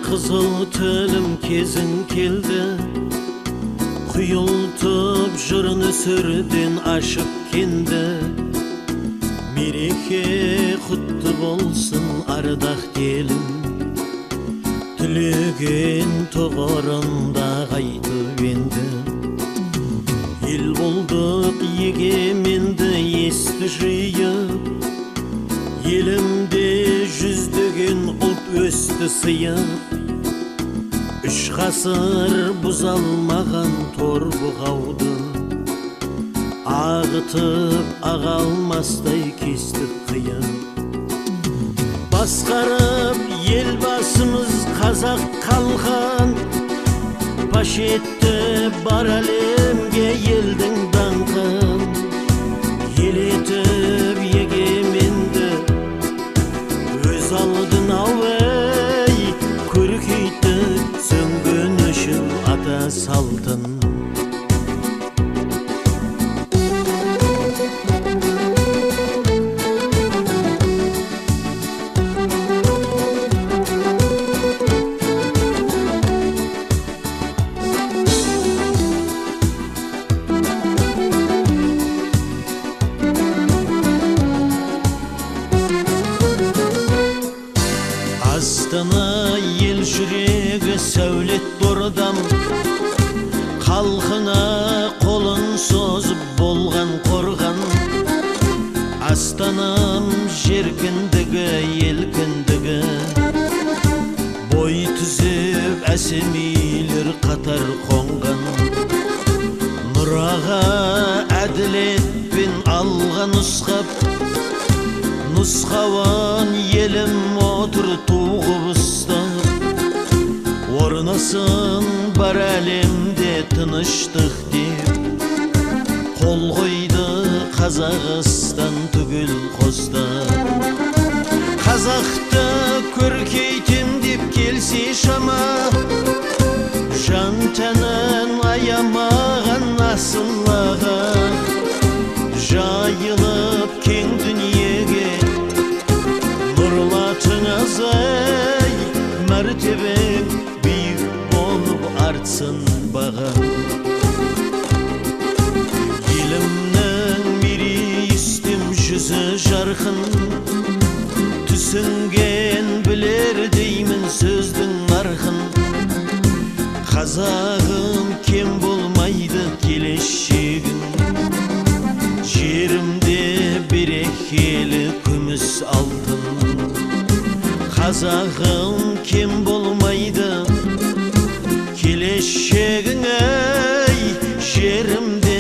Қызыл тілім кезің келді, құйылтып жыр нөсерден ашып кенді. Мереке құтты болсын ардақ елім, тілеген тұғырында қайтып енді. Ел болдық егеменді есті жиып, елімде жүздеген ұлт өсті сыйып. Үш ғасыр бұзалмаған тор бұғауды, ағытып аға алмастай кестік қиын. Басқарып ел басымыз қазақ қалқан, паш етті бар әлемге елдің даңқын. Ел етіп егеменді өз алдын ау ей, көркейтті сөнген өшіп ата салтын. Астана ел жүрегі сәулет ордам, халқына қолын созып болған қорған. Астанам жер кіндігі, ел кіндігі, бой түзеп әсем үйлер қатар қонған. Нұраға әділетпен алға нұсқап, нұсқауын елім отыр туғып ұстап. Орнасын бар әлемде тыныштық деп, қол қойды Қазақстан түгел қостап. Қазақты көркейтем деп келсе шама, жан тәнін аямаған асыл аға. Жайылып кең дүниеге нұрлатыңыз ей, мәртебең биік болып артсын баға. Елімнің мерей үстем жүзі жарқын, түсінген білер деймін сөздің нарқын. Қазағым кем болмайды келешегің, жерімде берекелі күміс алтын. Қазағым кем болмайды келешегің ей, жерімде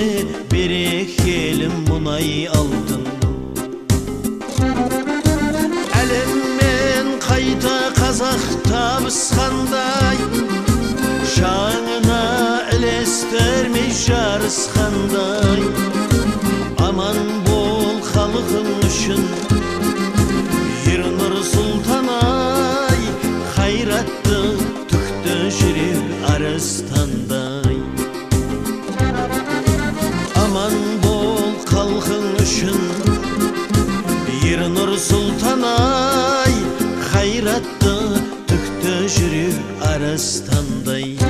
берекелі мұнай алтын. Әлеммен қайта қазақ табысқандай, жаңына ілестірмей жарысқандай. Аман бол халқың үшін, ер Нұрсұлтан ай, қайратты түкті жүрек арыстандай. Аман бол халқың үшін, ер Нұрсұлтан ай, қайратты түкті жүрек арыстандай.